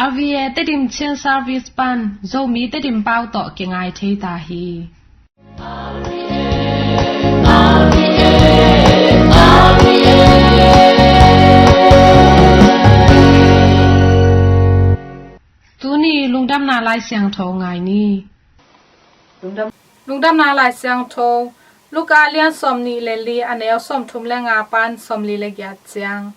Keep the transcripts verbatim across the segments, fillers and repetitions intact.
R V A Tedim Chin Service pan Zomi Tedim pau tawh kingai thei ta hi. Tuni lungdamna Lai Siangtho ngai ni. Lungdamna Lai Siangtho, Luka lian sawm nih le li, a neu sawm thum le nga pan sawm li le giat ciang.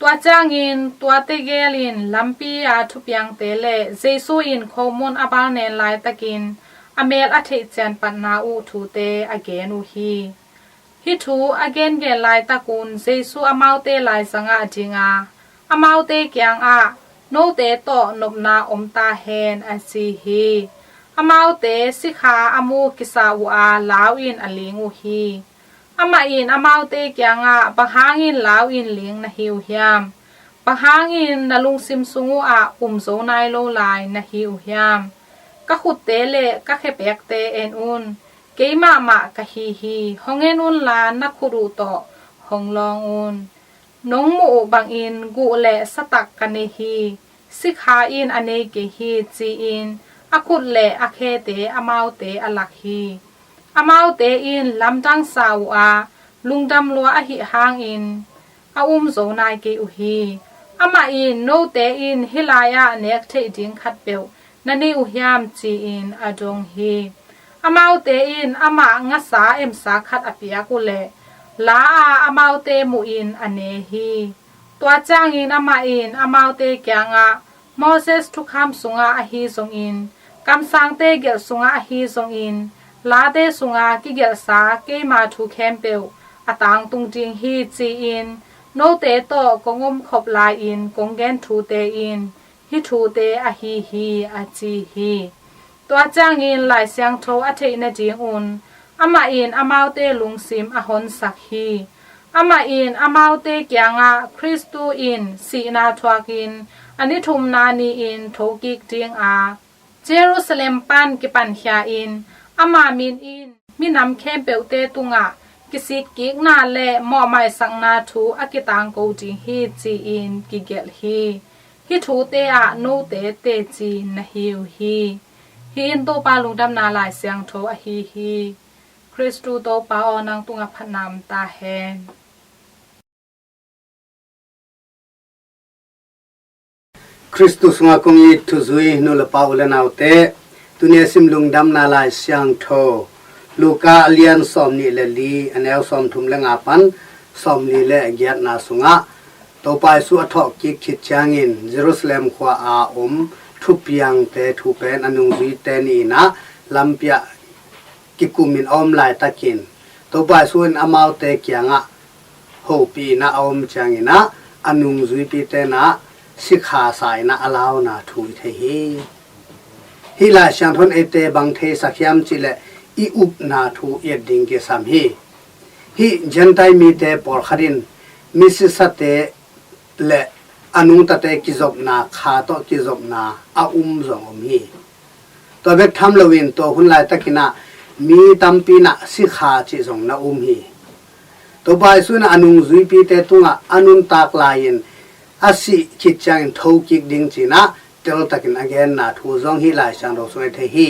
Tua ciangin tuate gelin lampi a thupiangte le Jesu in khomun a balnen laitakin a mel a theih cianpatna uh thute a gen uh hi. Hih thu a gengen laitakun Jesu amaute laizangah dinga, amaute kiangah, "Note tawh nopna om ta hen," a ci hi. Amaute sikha a mu kisa uh a lau in a ling uh hi. Amah in amaute kiangah, "Bang hangin lau in ling na hi uh hiam? Bang hangin na lungsim sung uh ah um zo nai lo lai na hi uh hiam? Ka khutte le ka khepekte en un. Keimah mah ka hi hi. Hong en unla na khut uh tawh hong lawng un. Nong muh uh bangin guh le satak ka nei hi. Sikha in a nei kei hi," ci-in a khut le a khete amaute a lak hi. Amaute in lamdang sa uh a, lungdam lua ahih hangin a um zo nai kei uh hi. Amah in, "Note in hih lai-ah nek theih ding khatpeuh na nei uh hiam?" ci-in a dong hi. Amaute in amah ngasa emsa khat a piak uh leh, la a amaute muhin a ne hi. Tua ciangin amah in amaute kiangah, "Moses thukham sungah ahi zongin, kamsangte gelh sungah ahi zongin, late sungah kigelhsa keima thu khempeuh a tangtung ding hi," ci-in note tawh kong omkhop lai-in kong gen thute in hih thute ahi hi, a ci hi. Tua ciangin Lai Siangtho a theih nadingun amah in amaute lungsim a honsak hi. Amah in amaute kiangah, "Khristu in sihna thuakin a ni thumna ni-in thokik dinga Jerusalem pan kipankhia-in ama min in minam khempeuhte tungah kisikkikna le mawhmaisakna thu a kitangko ding hi," ci-in kigelh hi. Hih thute ah note teci na hi uh hi. Hih in Topa lungdamna Lai Siangtho ahi hi. Khristu Topa aw, nang tungah phatna om ta hen. Khristu sungah kong it thuzui nu le pa, u le naute, tuni a sim lungdamna Lai Siangtho, Luka a lian sawm nih le li, a neu sawm thum le nga pan sawm li le giatna sungah, Topa Jesu a thawhkik khit ciangin Jerusalem khua a om thupiangte thu pen a nungzuite nih in ah lampi ah kikumin a om laitakin, Topa Jesu in amaute kiangah hopih in ah a om ciangin ah a nungzuipite in ah sikha sa in ah a launa thu i thei hi. Hih Lai Siangtho in eite bang theisak hiam cihleh i upna thu i et ding kisam hi. Hih Gentile mite pawlkhat in misisate le a nungtate kizopna, kha tawh kizopna a um zong om hi. Tua bek tham loin tua hun laitakin ah mi tampi in ah sikha cih zong na um hi. Topa Jesu in ah a nungzuipite tungah a nuntak lai-in a sih khit ciangin thokik ding ci-in ah teltakin a genna thu zong hih Lai Siangtho sungah i thei hi.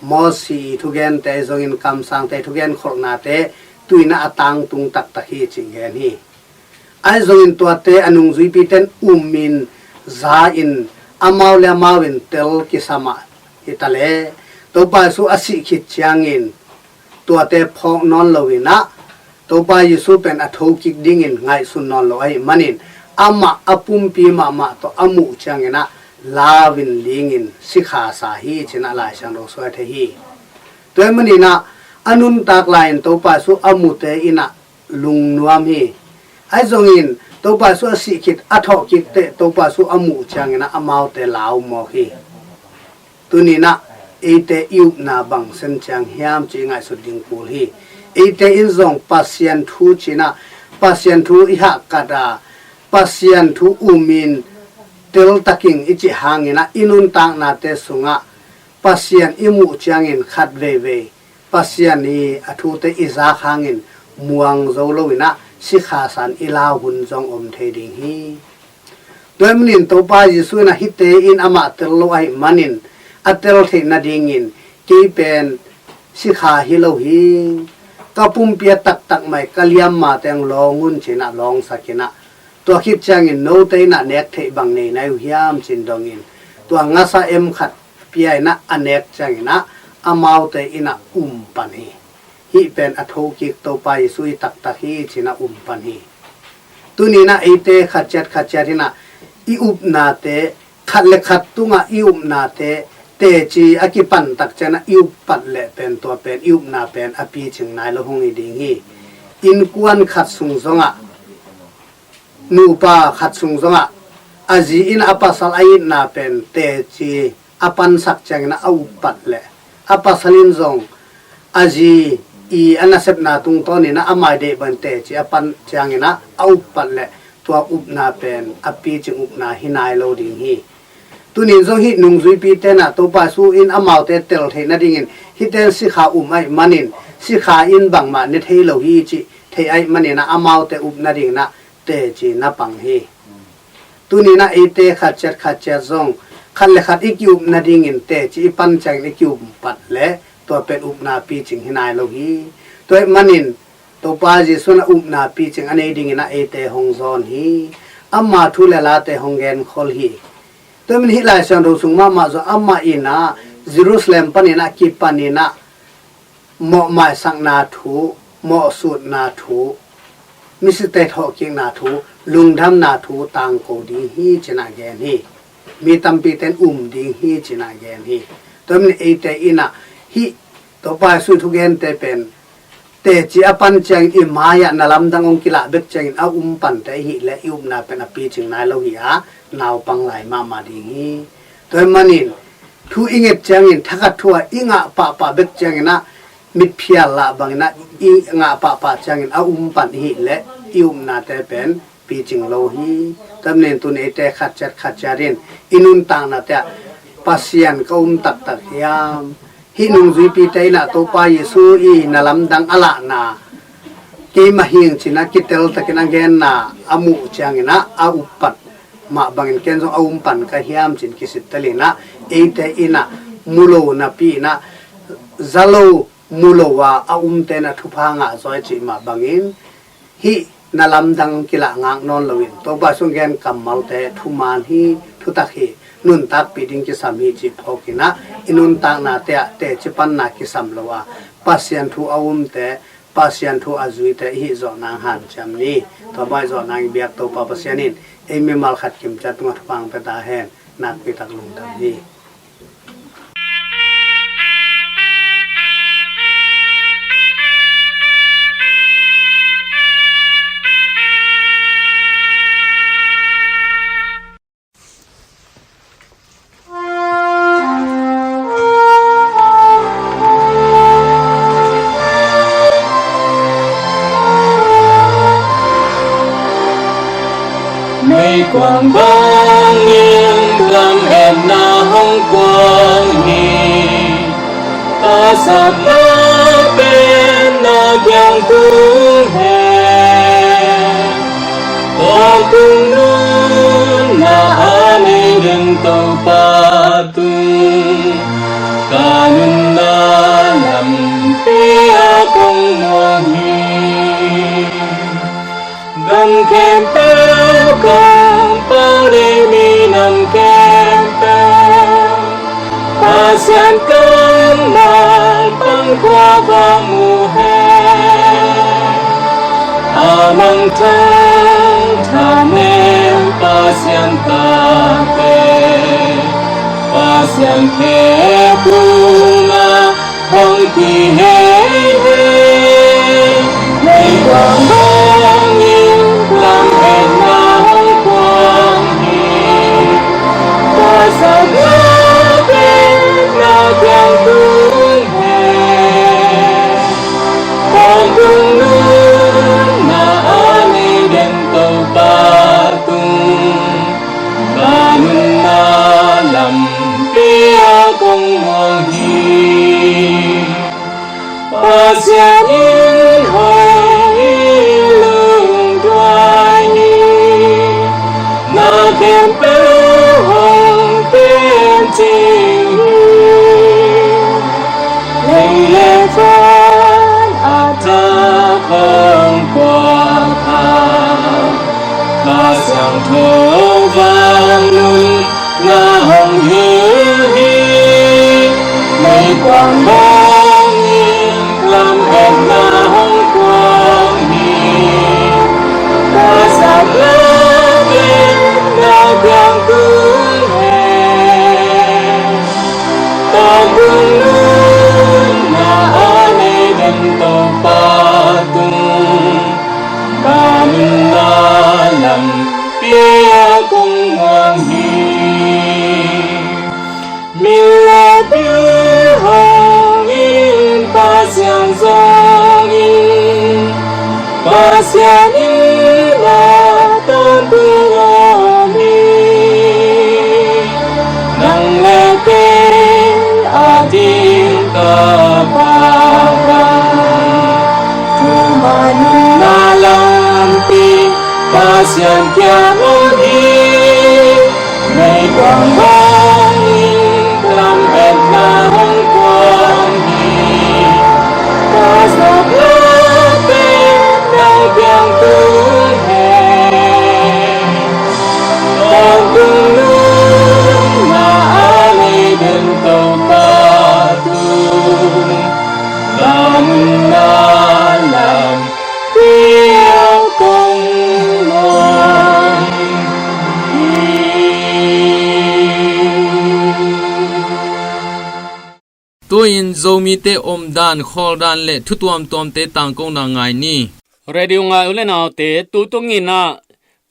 Mosi i thugente zongin kamsangte thugen kholhnate tu-in ah a tangtung taktak hi cih gen hi. Ahi zongin tuate a nungzuipite in umin za-in amau le amau in tel kisam ah hi ta leh, Topa Jesu a sih khit ciangin tuate phawk nawn loin ah Topa Jesu pen a thokik dingin ngaihsun nawn lo ahih manin amah a pumpi mahmah tawh a muh ciangin ah lau-in lingin sikha sa hi ci-in ah Lai Siangtho sungah i thei hi. Tua ahih manin ah a nuntak lai-in Topa Jesu a mute in ah lungnuam hi. Ahi zongin Topa Jesu a sih khit, a thawhkik teh Topa Jesu a muh ciangin ah amaute lau mawk hi. Tuni-in ah eite i upna bang sen ciang hiam cih i ngaihsut ding kul hi. Eite in zong Pasian thu ci-in ah, Pasian thu i hahkat a, Pasian thu umin teltakin i cih hangin ah i nuntaknate sungah Pasian i muh ciangin khat veivei Pasian i a thute i zak hangin muang zo loin ah sikha sa-in i lau hun zong om thei ding hi. Tua ahih manin Topa Jesu in ah hihte in amah tel lo ahih manin a tel theih nadingin kei pen sikha hi lo hi. Ka pumpi a taktak mai ka liamma teng lawng un ci-in ah lawngsak in ah, tua khit ciangin note in ah nek theih bang nei nai uh hiam ci-in dongin, tua ngasa em khat pia in ah a nek ciangin ah amaute in ah um pan hi. Hih pen a thokik Topa Jesu i taktak hi ci-in ah um pan hi. Tuni in ah eite khat ciat khat ciat in ah i upnate, khat le khat tungah i upnate teci a kipan tak ciangin ah i up pat leh pen tua pen i upna pen a picing nai lo hong hi ding hi. Innkuan khat sung zongah, nupa khat sung zongah a zi in a pasal a itna pen teci a pansak ciangin ah a up pat leh, a pasal in zong a zi i a nasepna tungtawnin ah a mai deih bangin teci a pan ciangin ah a up pat leh, tua upna pen a picing upna hi nai lo ding hi. Tunin zong hih nungzuipite in ah Topa Jesu in amaute tel theih nadingin hihte in sikha um ahih manin sikha in bangmah ne thei lo hi cih theih ahih manin ah amaute up nadingin ah teci na pang hi. Tuni in ah eite khat ciat khat ciat zong khat le khat i ki-up nadingin teci i pan ciangin i ki-up pat leh tua pen upna picing hi nai lo hi. Tua ahih manin Topa Jesu in ah upna picing a nei dingin ah eite hong zawn hi. Ama thu le late hong genkhol hi. Tua ahih manin hih Lai Siangtho sung mahmah zong amah in ah Jerusalem panin ah kipan in ah mawh maisakna thu, mawh sutna thu, misite thawhkikna thu, lungdamna thu tangko ding hi ci-in ah gen hi. Mi tampite in um ding hi ci-in ah gen hi. Tua ahih manin eite in ah hih Topa Jesu thugente pen teci a pan ciangin i mai-ah na lamdang hong kilah bek ciangin a um pante i hih leh i upna pen a picing nai lo hi a, naupang lai mahmah ding hi. Tua ahih manin thu i nget ciangin thakhat thu-ah i ngah pahpah bek ciangin ah mitphial lah bangin ah i ngah pahpah ciangin a um pan i hih leh i upnate pen picing lo hi. Tua ahih manin tuni eite khat ciat khat ciat in i nuntaknate ah Pasian ka um taktak hiam? Hih nungzuipite in ah Topa Jesu i na lamdang a lahna keimah hi ing ci-in ah kiteltakin a genna a muh ciangin ah a up pat mah bangin ken zong a um pan ka hiam ci-in kisittel in ah eite in ah mu lo napi in ah za lo mu lo a a umte in ah thupha ngah zaw hi cih mah bangin hih na lamdang kilah ngak nawn loin Topa Jesu in gen kammalte thuman hi, thutak hi, nuntakpih ding kisam hi cih phawk in ah i nuntaknate ah teci panna kisam lo a Pasian thu a umte, Pasian thu a zuite i hih zawh nang hanciam ni. Tua bang i zawh nang i biak Topa Pasian in ei mimal khat kimciat tungah thupha hong pia ta hen. Nakpi tak lungdam hi. Meikuang bangin lametna hong kuang hi. Ka sapna pen na kiang tung hen. Tawntung nunna a nei den Topa tung, ka nunna lampi ah kong muang hi. Gam khempeuh, kampau le minam khempeuh, Pasian kammal pang khua va mu hen. A mangthang thanem Pasian tate, Pasian khe kung a hong kihei hei. Meikuang bangin lametna hong kuang hi. Ka sapna pen na kiang tung hen. Tawntung nunna a nei den Topa tung, ka nunna lampi ah kong muang hi. Pasian in hoi hi, lungduai hi. Na kem Hong vang nunna hong hilh hi, meikuang bangin lametna hong tuam hi. Ka zak late na piang tung hen, tawntung nunna a nei den Topa tung, ka nunna lampi ah kong muang hi. Min le bil hong in, Pasian zong in, Pasian in la tawntung om hi. Nang le kei a ding tapa bang, thumna lampi Pasian kiang om hi. Meikuang bangin lametna hong tuam hi. Ka zak late na piang tung hen, tawntung nunna a nei den Topa tung, ka nunna lampi ah kong muang hi. Tu-in Zomite omdan, khawldan le thu tuamtuamte tangkona ngai ni. Radio ngai u le naute, tu tungin ah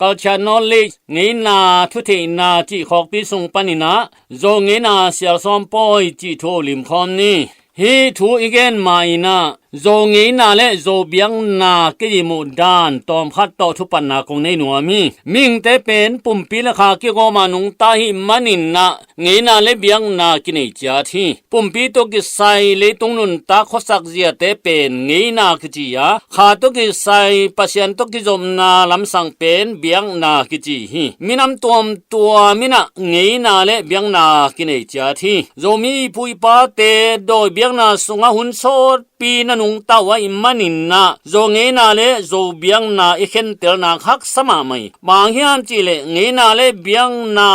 Culture Knowledge, ngeina thutheihna cih khawkpi sung panin ah Zo ngeina sial sawm pawi cih thu limkhawm ni. Hih thu i gen ma-in ah Zo ngeina le Zo biakna kei muhdan tawmkhat tawh thupatna kong nei nuam hi. Mihingte pen pumpi le kha kigawm a nungta ahih manin ah ngeina le biakna kinei ciat hi. Pumpi tawh kisai leitung nuntak khuasak ziate pen ngeina kici a, kha tawh kisai Pasian tawh kizopna lamsang pen biakna kici hi. Minam tuamtuam in ah ngeina le biakna kinei ciat hi. Zomi i pu i pate dawi biakna sungah hun sawtpi na nungta uh ahih manin ah Zo ngeina le Zo biakna i khentelna haksa mahmah hi. Bang hang hiam cih leh ngeina le biakna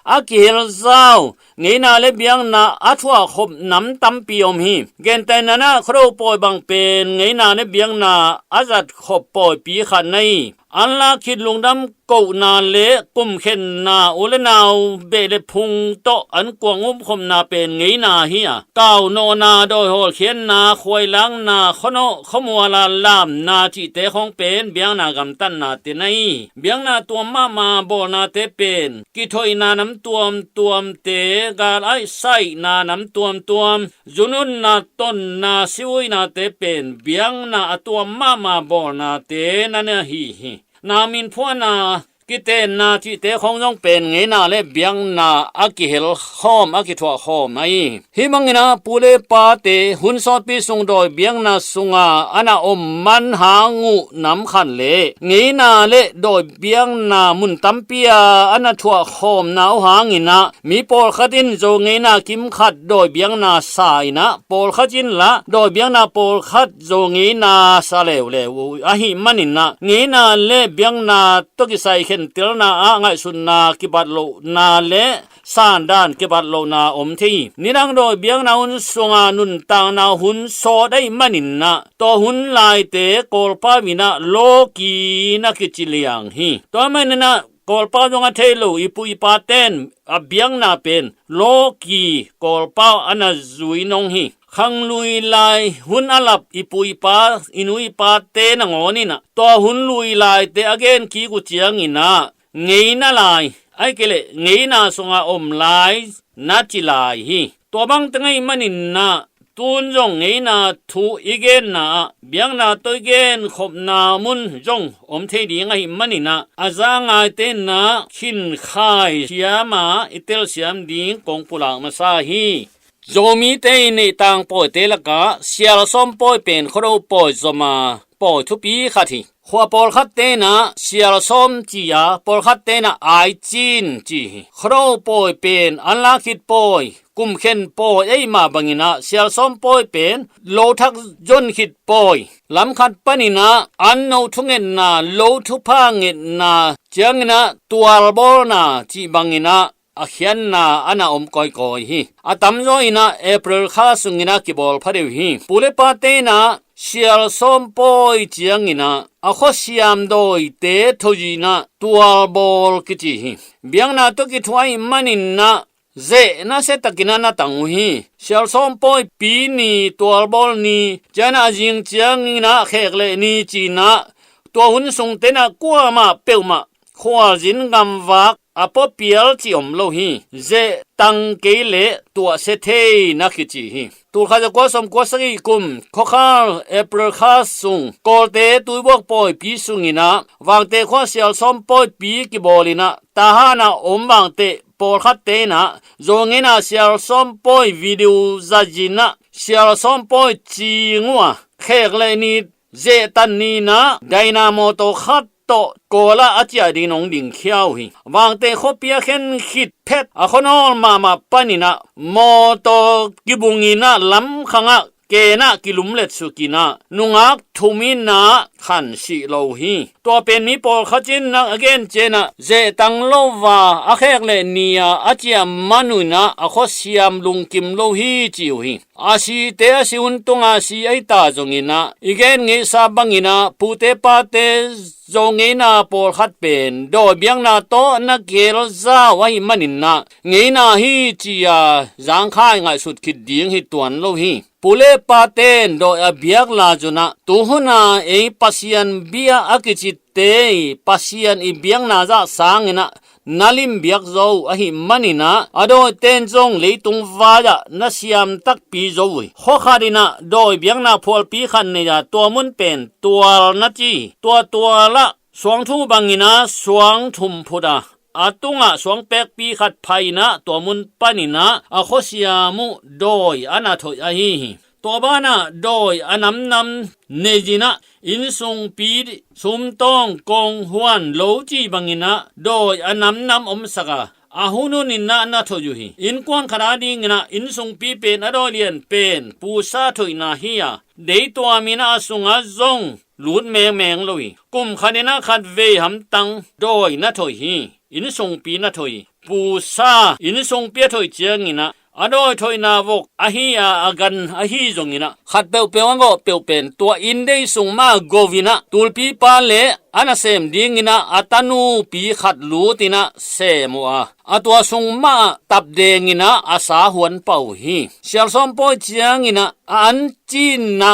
a kihel zau, ngeina le biakna a thuahkhop nam tampi om hi. Gentehna-in ah Khuado pawi bang pen ngeina le biakna a zatkhop pawipi khat na hi. An lak khit lungdam kohna le kumkhenna, u le nau beh le phung tawh an kuang upkhopna pen ngeina hi a, kau nawhna, dawi hawlkhiatna, khuailakna, khuanawh khuamuala lamna cihte khawng pen biakna gamtatnate na hi. Biakna tuam mahmah bawlnate pen kithoihna nam tuamtuamte, gal aih saihna nam tuamtuam, zununna, tonna, siuinate pen biakna a tuam mahmah bawlnate na na hi hi. Nau min phuahna, kitenna cihte khawng zong pen ngeina le biakna a kihel khawm, a kithuah khawm ahi. Hih bangin ah pu le pate hun sawtpi sung dawi biakna sunga a na om man hang uh nam khat le ngeina le dawi biakna mun tampi a a na thuah khawmna uh hangin ah mi pawlkhat in Zo ngeina kimkhat dawi biakna sa in ah, pawlkhat in lah dawi biakna pawlkhat Zo ngeina sa leuleu uh ahih manin ah ngeina le biakna tawh kisai khentelna ah ngaihsutna kibat lohna le sandan kibat lohna om thei hi. Nidang dawi biakna hun sunga nuntakna hun sawt ahih manin ah tua hun laite Kawlpau in ah lawki na kici liang hi. Tua manin ah Kawlpau zong a thei lo i pu i paten a biakna pen lawki Kawlpau a na zui nong hi. Khanglui lai hun a lap i pu i pa, i nu i pate nangawn in ah tua hun lui laite a gen kik uh ciangin ah ngeina lai, ahih kei leh ngeina sunga om lai na ci lai hi. Tua bang teng ahih manin ah tun zong ngeina thu i genna ah biakna tawh i genkhopna mun zong om thei ding ahih manin ah a za ngaite in ah khinkhai siam a i telsiam ding kong pulak masa hi. Zomite i neih tang pawite lakah sial sawm pawi pen Khuado pawi zom a pawi thupi khat hi. Khua pawlkhat tenah sial sawm ci a, pawlkhat tenah aicin ci hi. Khuado pawi pen an lak khit pawi, kumkhen pawi ahih mah banginah sial sawm pawi pen lo thak zon khit pawi. Lamkhat paninah an no thungetna, lo thupha ngetna cianginah tualbawlna cih banginah a khiatna a na om kawikawi hi. A tamzaw inah April kha sunginah kibawl phadeuh hi. Pu le pa tenah sial sawm pawi cianginah a khuasiam dawite thoihinah tualbawl kici hi. Biakna tawh kithuah ahih maninah zeh nasiatakinah na tang uh hi. Sial sawm pawi pi ni, tualbawl ni cianah a zing cianginah khek le ni cinah tua hun sung tenah kuamah peuhmah khualzin gamvak a puapial cih om lo hi. Zeh tang kei leh tuahsia thei na kici hi. Tulkhat zakua sawmkua sagih kum khuakhal April kha sung Kawlte tuibuak pawipi sunginah Vangteh khua sial sawm pawipi kibawlinah Tahan ah om Vangteh pawlkhat tenah Zo ngeina sial sawm pawi video zazinah sial sawm pawi cing uh a khek le ni zehtan ninah Dyna mawtaw khat tawh Kawlah a ciah dingin hong dingkhia uh hi. Vangteh khuapi a khen khit phet a khuanawl mahmah paninah mawtaw kibunginah lamkhangah kenah kilumlet sukinah nungak thum inah khan sih lo hi. Tua pen mi pawlkhat in a gen cianah zehtang lo a a khek le ni-a a ciah man uhinah a khuasiam lungkim lo hi ci uh hi. A site a si hun tunga si ahi ta zonginah i gen ngeisa banginah pute pate Zo ngeina pawlkhat pen dawi biakna tawh na keel zau ahih maninah ngeina hi ci-a zangkhai ngaihsut khit ding hi tuan lo hi. Pu le paten dawi a biak la zunah tuhuna ei Pasian bia a kicitte i Pasian i biakna zah sanginah na limbiak zo ahih maninah a dawiten zong leitung vai-ah na siam takpi zo uh hi. Khuakhat inah dawi biakna phualpi khat nei-a tua mun pen tual na ci. Tua tualah suangthu banginah suang thum phut a a tungah suang pekpi khat pha inah tua mun paninah a khuasiam uh dawi a na thoih ahi hi. Tua banah dawi a namnam neizinah innsungpi sumtawng kong huan lo ci banginah dawi a namnam omsak a a hunhun inah na thoih uh hi. Innkuan khat a dinginah innsungpi pen a dawi lian pen pusa thoihna hi a deituam inah a sungah zong lut mengmeng lo hi. Kum khat inah khat vei hamtang dawi na thoih hi. Innsungpi na thoih hi. Pusa innsungpi a thoih cianginah a dawi thoihna vok ahi a a gan ahi zonginah khat peuhpeuh a gawh peuh pen tua inndei sung mah govinah tulpipa le a nasem dinginah a tanupi khat lutinah sem uh a a tua sung mah tapdenginah a sa huan pah uh hi. Sialsawm pawi cianginah a an cinna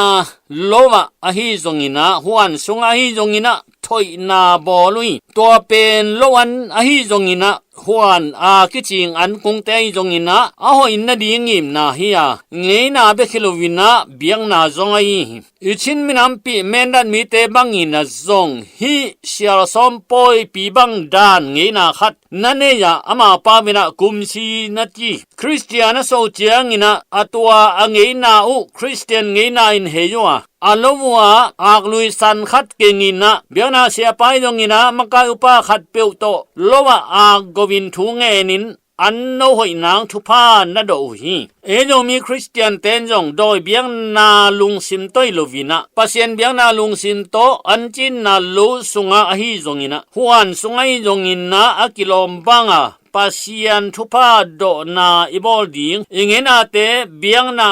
lo ah ahi zonginah huan sungah ahi zonginah thoihna bawl uh hi. Tua pen lo an ahi zonginah huan a kicing an kungte ahi zonginah a hoih nading ngimna hi a ngeina bek hi loinah biakna zong ahi hi. I Chin minampih Mindat mite bangin a zong hih sialsawm pawipi bang dan ngeina khat na nei-ah amapa minah kumsi na ci. Khristian a so cianginah a tua a ngeina uh Khristian ngeina in hei uh a a lo uh a aklui san khat kenginah biakna siapa ahi zonginah makai upa khat peuh tawh lo ah ak goin thu ngenin an no hoih nang thupha na dawh uh hi. Ei Zomi Khristiante in zong dawi biakna lungsim tawh hi loinah Pasian biakna lungsim tawh an cinna lo sungah ahi zonginah huan sungah ahi zonginah a kilawm banga Pasian thupha dawhna i bawl ding i ngenate biakna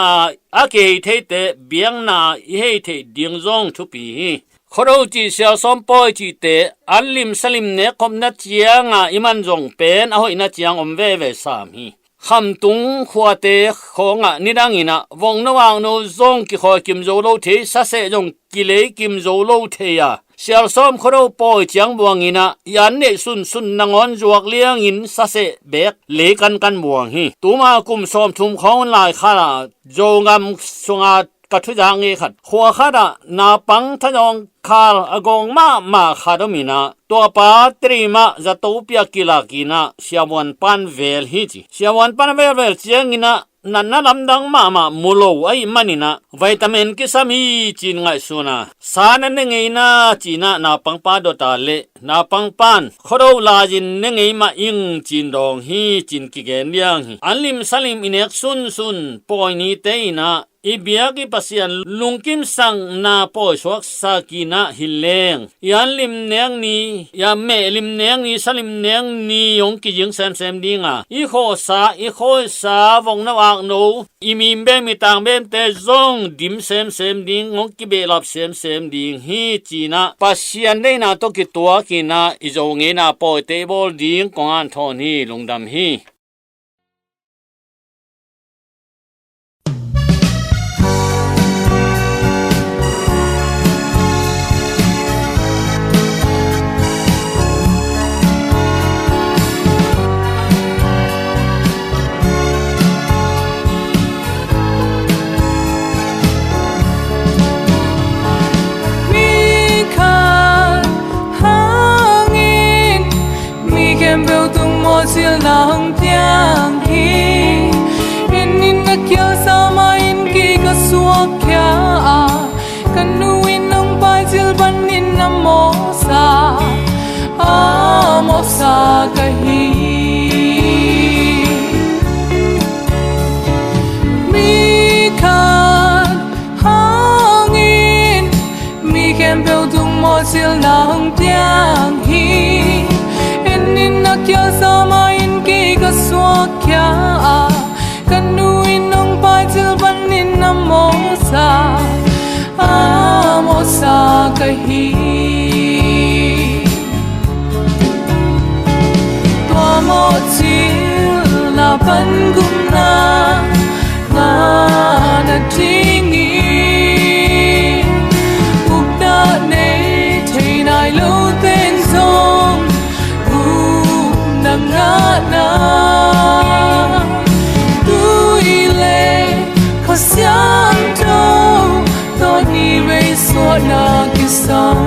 a kihei theite biakna i hei theih ding zong thupi hi. Khuado cih sialsawm pawi cihte an limsa limnek khopna cianga i man zong pen a hoihna ciang om veve sam hi. Khamtung khuate khawngah nidanginah vokno akno zong kikhawi kim zo lo thei, saseh zong kilei kim zo lo thei a sialsawm Khuado pawi ciang buanginah i an neih sunsun nangawn zuak liangin saseh beek lei kankan buang hi. Tuma kum sawmthum khawng hun lai khalah Zogam sunga ka thuzak ngei khat khua khatah naupang thazawng khal a gawng mahmah khat ominah tuapa trimah zato piak kilakinah siavuan pan vel hi ci. Siavuan pan a velvel cianginah natna lamdang mahmah mu lo ahih manin ah vitamin kisam hi ci-in ngaihsun a, sa na ne ngei na ci-in ah naupangpa dot a leh naupangpa'n khuado lai-in ne ngei mah ing ci-in dawng hi ci-in kigen liang hi. An lim sa lim i nek sunsun pawi nite in ah i biak i Pasian lungkimsakna pawi suaksak in ah hi leng, i an lim nek ni, i a meh lim nek ni, sa lim nek ni hong kizing semsem ding a, i khawhsa, i khawhsa vokno akno, i mimbem i tangbemte zong dim semsem ding, hong kibehlap semsem ding hi ci-in ah Pasian deihna tawh kituak in ah i Zo ngeina pawite bawl ding kong hanthawn hi. Lungdam hi. Mi khat hangin mi khempeuh tung mawh cil nang piang hi. En in, na kial sa mah in kei ka suakkhia a, ka nu in hong paicil panin a mawhsa, a mawhsa ka hi. Mi khat hangin mi khempeuh tung mawh cil nang piang hi. En in, na kial sa mah in kei ka suakkhia a, ka nu in hong paicil panin a mawhsa, a mawhsa ka hi. Tua mawh cilna pan gupna ngah nadingin, upna nei thei nai lote'n zong upna ngahna, tui le Kha Siangtho tawh ni vei suahna kisam.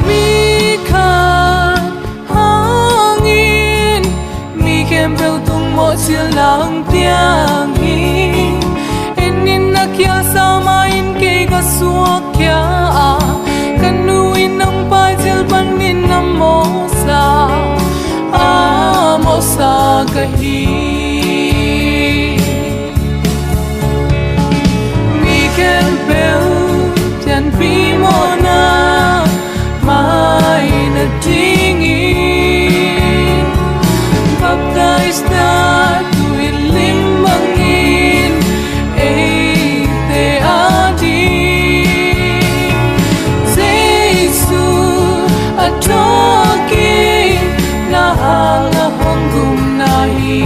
Mi khat hangin mi khempeuh tung mawh cil nang piang hi. En in, na kial sa mah in kei ka suakkhia a, ka nu in hong paicil panin a mawhsa, a mawhsa ka hi. Mi khempeuh pianpih mawhna mai nadingin, baptise-na tuilim bangin eite ading Jesu a thawhkik na hang a hong gupna hi.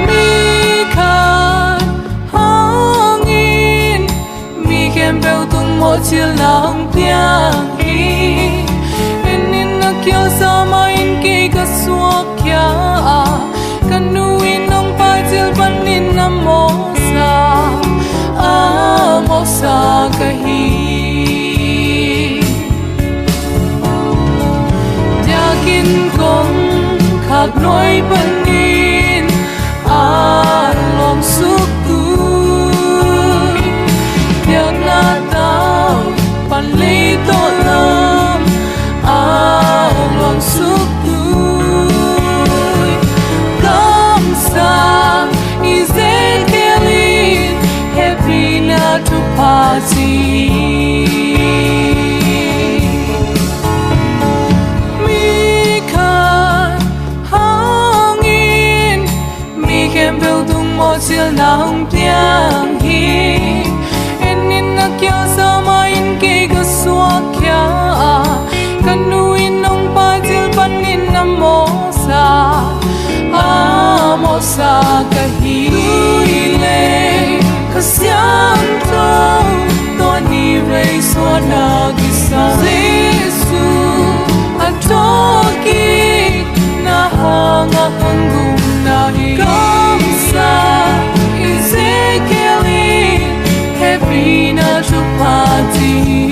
Mi khat hangin mi khempeuh tung mawh cil nang piang hi. En in, na kial sa mah in kei ka suakkhia a, ka nu in hong paicil panin a mawhsa, a mawhsa ka hi. Biakinn kongkhak nuai panin a luangsuk tui, biakna tau pan leitaw lam a luangsuk tui, kamsang Ezekiel in hehpihna thupha ci. Mi khat hangin mi khempeuh tung mawh cil nang piang hi. En in, na kial sa mah in kei ka suakkhia a, ka nu in hong paicil panin a mawhsa, a mawhsa ka hi. Tui le Kha Siangtho tawh ni vei Tua na kisam Jesu a tawki na hanga hong gumna hi. Kamsa Ezekiel in hehpihna thupha ci hi.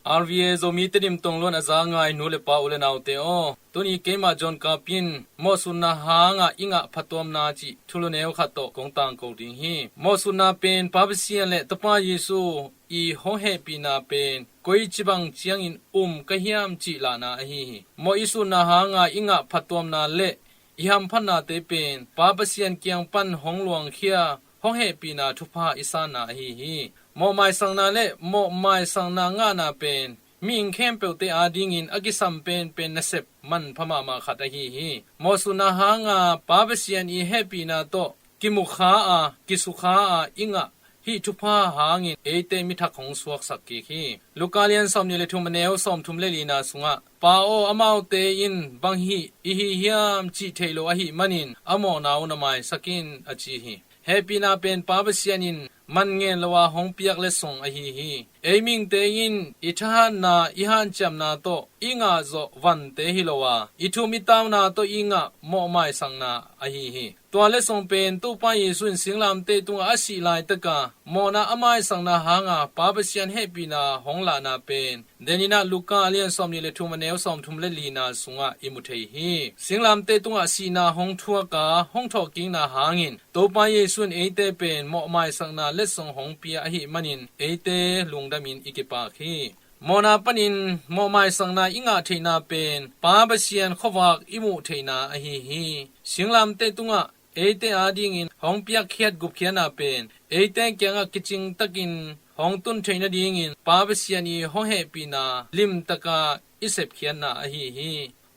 R V A Zomi Tedim tong luan a za ngai nu le pa, u le naute aw, tuni keimah John Kapin mawhsutna hanga i ngah phatuamna cih thulu neu khat tawh kong tangko ding hi. Mawhsutna pen Pa Pasian le Tapa Jesu i hong hehpihna pen koici bang ciangin um ka hiam cih lahna ahi hi. Mawh i sutna hanga i ngah phatuamna le i hamphatnate pen Pa Pasian kiang pan hong luangkhia, hong hehpihna thupha i sanna ahi hi. Mawhmaisakna le mawhmaisakna ngahna pen mihing khempeuhte adingin a kisam penpen nasep manpha mahmah khat ahi hi. Mawhsutna hanga Pa Pasian i hehpihna tawh kimukha a, kisukha a i ngah hih thupha hangin eite mithak hong suaksak kik hi. Luka lian sawmnih le thum, a neu sawmthum le lina sungah, Pa aw, amaute in bang hih i hi hiam cih thei lo ahih manin a mawhna uh na maisak in, a ci hi. Hehpihna pen Pa Pasian in man ngen lo a hong piak letsong ahi hi. Ei mihingte in i thahatna, i hanciamna tawh i ngah zawh vante hi lo a, i thum i tauna tawh i ngah mawhmaisakna ahi hi. Tua letsong pen Topa Jesu in singlamteh tungah a sih laitaka mawhna a maisakna hanga Pa Pasian hehpihna hong lahna pen deninah Luka a lian sawmnih le thum, a neu sawmthum le lina sungah i mu thei hi. Singlamteh tungah sihna hong thuaka hong thawhkikna hangin Topa Jesu in eite pen mawhmaisakna letsong hong pia ahih manin eite lungdamin i kipak hi. Mawhna panin mawhmaisakna i ngah theihna pen Pa Pasian khuavak i muh theihna ahi hi. Singlamteh tungah eite adingin hong piakkhiat gupkhiatna pen eite kiangah kicingtakin hong tun theih nadingin Pa Pasian i hong hehpihna limtaka i sepkhiatna ahi hi.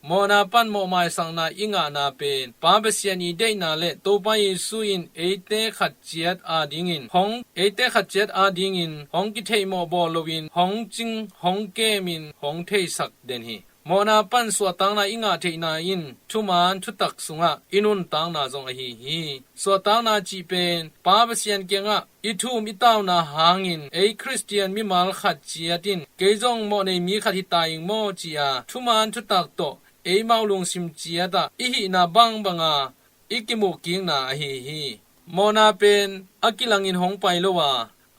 Mawhna pan mawhmaisakna i ngahna pen Pa Pasian i deihna le Topa Jesu in eite khat ciat adingin hong, eite khat ciat adingin hong kitheihmawh bawl loin hong cing, hong kemin hong theisak den hi. Mawhna pan suahtakna i ngah theihna in thuman thutak sungah i nuntakna zong ahi hi. Suahtakna cih pen Pa Pasian kiangah i thum i tauna hangin ei Khristian mimal khat ciat in kei zong mawhnei mi khat hi ta ing maw ci-a thuman thutak tawh eimau lungsim ciatah i hihna bangbanga i kimuhkikna ahi hi. Mawhna pen a kilangin hong pai lo a,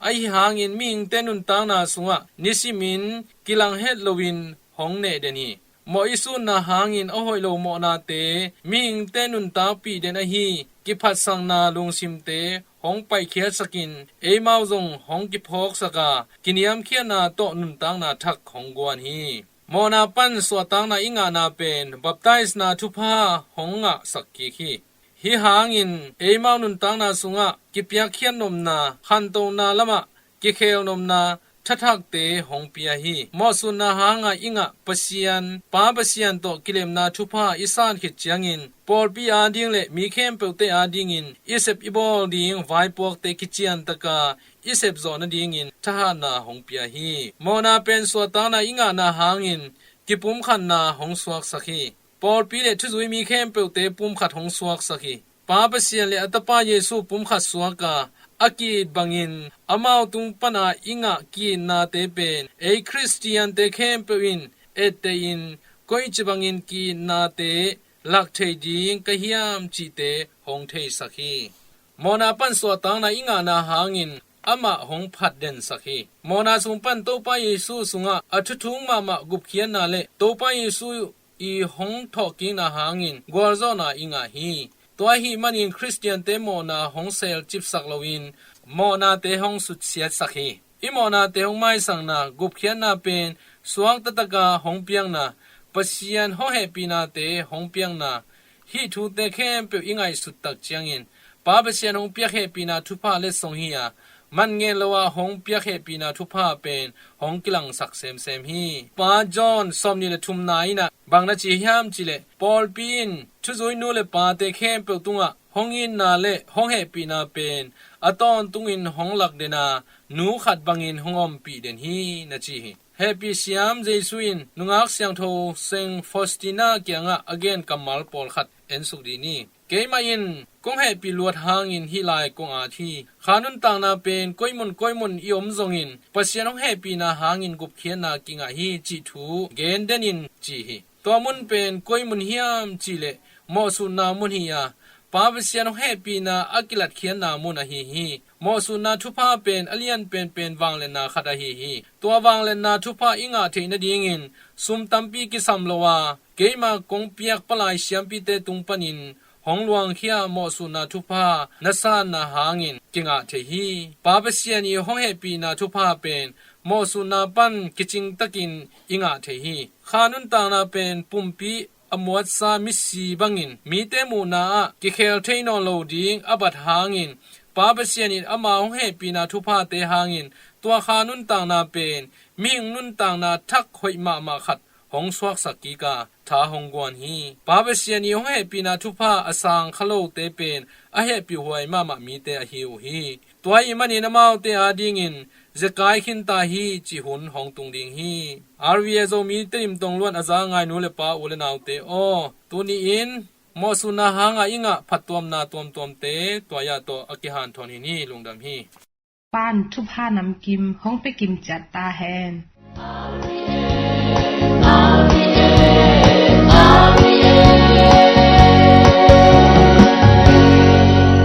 ahi hangin mihingte nuntakna sungah nisimin kilang het loin hong neh den hi. Mawh i sutna hangin a hoih lo mawhnate mihingte nuntakpih den ahi kiphatsakna lungsimte hong paikhiatsakin eimau zong hong kiphawksak a, kiniamkhiatna tawh nuntakna thak hong guan hi. Mawhna pan suahtakna i ngahna pen baptisena thupha hong ngahsak kik hi. Hih hangin eimau nuntakna sungah kipiakkhiat nopna, khantona lamah kikhel nopna thathakte hong pia hi. Mawhsutna hanga i ngah Pasian, Pa Pasian tawh kilemna thupha i san khit ciangin pawlpi ading le mi khempeuhte adingin i sep i bawl ding vaipuakte kiciantaka i sepzawh nadingin thahatna hong pia hi. Mawhna pen suahtakna i ngahna hangin kipumkhatna hong suaksak hi. Pawlpi le thuzui mi khempeuhte pumkhat hong suaksak hi. Pa Pasian le a Tapa Jesu pumkhat suaka a ki-it bangin amau tung pana i ngah ki-itnate pen ei Khristiante khempeuh in etteh in koici bangin ki-itnate lak thei ding ka hiam cihte hong theisak hi. Mawhna pan suahtakna i ngahna hangin amah hong phatdensak hi. Mawhna sung pan Topa Jesu sungah a thuthung mahmah gupkhiatna le Topa Jesu i hong thawhkikna hangin gualzawhna i ngah hi. Tua ahih manin Khristiante mawhna hong selcipsak loin mawhnate hong sutsiatsak hi. I mawhnate hong maisakna, gupkhiatna pen suaktataka hong piakna, Pasian hong hehpihnate hong piakna, hih thute khempeuh i ngaihsut tak ciangin Pa Pasian hong piak hehpihna thupha letsong hi-a, man ngen lo-a hong piak hehpihna thupha pen hong kilangsak semsem hi. Pa John sawmnih le thumna in ah bang na ci hiam cihleh, pawlpi in thuzui nu le pate khempeuh tungah hong itna le hong hehpihna pen a tawntungin hong lakden a, nu khat bangin hong ompih den hi, na ci hi. Hehpih siam Jesu in nungak siangtho Saint Faustina kiangah a gen kammal pawlkhat ensuk dih ni. Keimah in kong hehpih luat hangin hih lai kong at hi. Kha nuntakna pen koimun koimun i om zongin Pasian hong hehpihna hangin gupkhiatna kingah hi cih thu gen denin ci hi. Tua mun pen koi mun hiam cihleh mawhsutna mun hi a, Pa Pasian hong hehpihna a kilatkhiatna mun ahi hi. Mawhsutna thupha pen a lian penpen vangliatna khat ahi hi. Tua vangliatna thupha i ngah theih nadingin sum tampi kisam lo a, keima kong piak palai siampite tung panin hong luangkhia mawhsutna thupha na sanna hangin kingah thei hi. Pa Pasian i hong hehpihna thupha pen mawhsutna pan kicingtakin i ngah thei hi. Kha nuntakna pen pumpi a muatsa misi bangin mite muhna ah kikhel thei nawn lo ding a bat hangin Pa Pasian in ama hong hehpihna thuphate hangin tua kha nuntakna pen mihing nuntakna thak hoih mahmah khat hong suaksak kik a tha hong guan hi. Pa Pasian i hong hehpihna thupha a sang kha lote pen a hehpih huai mahmah mite ahi uh hi. Tua ahih manin amaute adingin zekai khinta hi cih hun hong tung ding hi. R V A Zomi Tedim tongluan a za ngainu le pa u le naute aw, tuni-in mawhsutna hanga i ngah phattuamna tuamtuamte tua ya tawh a kihanthawn hi ni. Lungdam hi. Pan thupha namkim hong pia kim ciat ta hen.